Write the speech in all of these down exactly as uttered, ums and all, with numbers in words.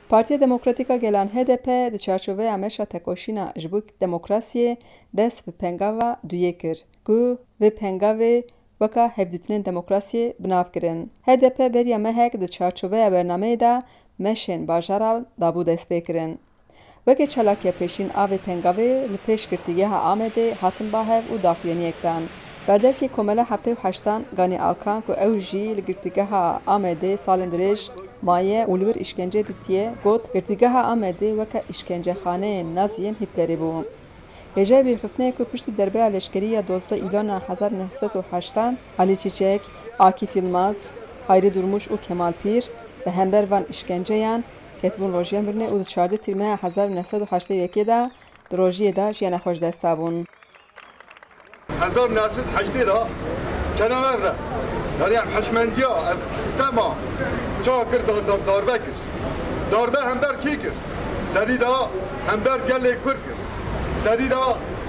Partiya Demokratîk a Gelan H D P di çarçoveya meşa tekoşîna ji bo demokrasiyê dest bi pengava duyê kir, ku vê pengavê weka hevdîtinên demokrasiyê bi nav kirin. H D P beriya mehek di çarçoveya bernameyê de meşên bajara dabû destpêkirin. Weke çalakiya pêşîn a vê pengavê li pêş Girtîgeha Amedê hatin ba hev û daxuyaniyek dan. Berdevkê Komela Heftê û Heştan Ganî Alkan ku ew jî li Girtîgeha Amedê salên dirêj maye û li wir îşkence dîtiye, got, Girtîgeha Amedê weke îşkencexaneyên Naziyên Hitlerê bû. Hêjayê bîrxistinê ye ku piştî derbeya leşkerî ya dozdeh Îlona hezar neh sed û heştan, Alî Çîçek, Akîf Yilmaz, Hayrî Durmuş û Kemal Pîr li hember van îşkenceyan ketibûn rojiya mirinê û di çardeh Tîrmeha hezar neh sed û heştê û yekê de di rojiyê de jiyana xwe ji dest dabûn. Hezar neh sed heştê de kenaver re, yani ev hişmendiya, ev sistema çawa kir, da-, da-, darbe kir. Darbe hember kî kir? Serî de hember gelê Kurd kir. Serî de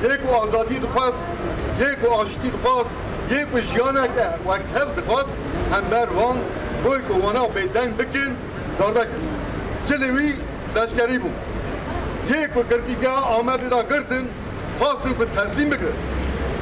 yê ku azadî dixwest, yê ku aştî dixwest, yê ku jiyaneke wekhev dixwest, hember wan, boy ku wana bêdeng bikin, darbe kir. Cilê wî leşkerî bû. Yê ku girtîgeha Amedê de girtin, xwestin ku teslîm bikin,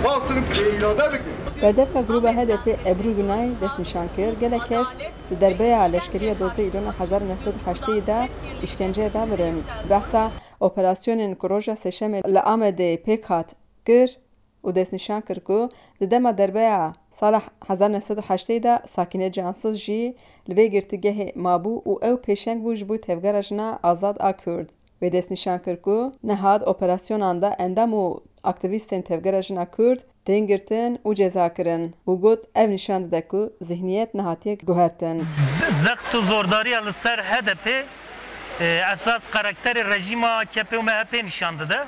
xwestin ku bêîrade bikin. Berdevka Grûba H D P Ebru Gunay destnîşan kir, gelek kes di derbeya leşkerî ya dozdeh Îlona hezar neh sed û heştê de îşkenceyê de mirin. Behsa operasyonên ku roja Sêşemê li Amedê pêk hat kir û destnîşan kir ku di dema derbeya sala hezar neh sed û heştê de Sakîne Cansiz jî li vê girtîgehê mabû û ew pêşeng bû ji bo Tevgera Jina Azad a Kurd. Wê destnîşan kir ku niha di operasyonan de endam û aktîvîstên Tevgera Jina Kurd tên girtin û ceza kirin û got, ev nîşan dide ku zihniyet nehatiye guhertin. Zext û zordariya li ser H D P, e, esas karakterê rejîma A K P û M H P nîşan dide.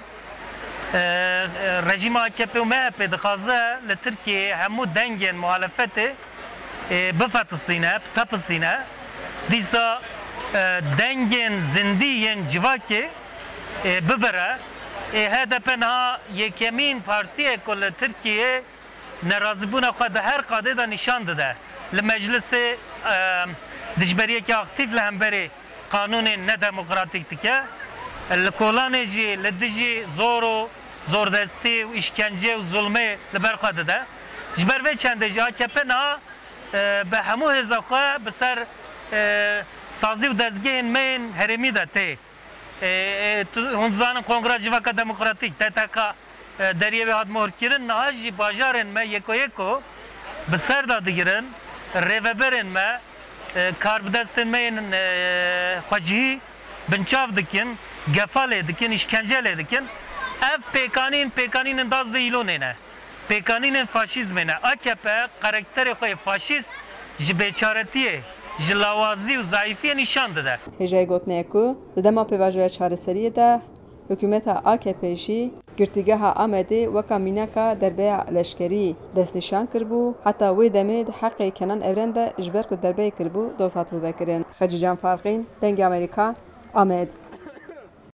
E, e, rejîma A K P û M H P dixwaze li Tirkiyeyê hemû dengên muhalefetê, e, bifetisîne, bitepisîne. Dîsa, e, dengên zindî yên civakê, e, bibire. E, H D P niha yekemîn partî ye ku li Tirkiyeyê nerazîbûna xwe di her qadê de nîşan dide. Li meclisê, e, dijberiyeke aktîf li hemberî qanûnên nedemokratîk dike. Li kolanê jî li dijî zor û zordestî û îşkence û zulmê li ber xwe dide. Ji ber vê çendê jî A K P niha, e, bi hemû hêza xwe bi ser, e, sazî û dezgehên me yên herêmî de tê. E, e, tu, hûn dizanin Kongra Civaka Demokratîk, T T K, e, deriyê wê hat mohirkirin, niha jî bajarên me yeko yeko bi ser de digirin, rêveberên me, e, karbidestên me yên, e, xwecihî binçav dikin, gefa lê dikin, îşkence lê dikin. Ev pêkanîn, pêkanînên duwazdeh Îlonê ne. Pêkanînên faşîzmê ne. A K P karakterê xwe yê faşîst ji bêçaretiyê, ji lawazî û zayîfiyê nîşan dide. Hêjayî gotinê ye ku di dema pêvajoya çareseriyê de hikûmeta A K P jî girtîgeha Amedê weka mînaka derbeya leşkerî destnîşan kiribû, heta wê demê di heqê Kenan Evren de ji ber ku derbeyê kiribû doz hatibû vekirin. Xecîcan Farqîn, Dengê Amerîka, Amed.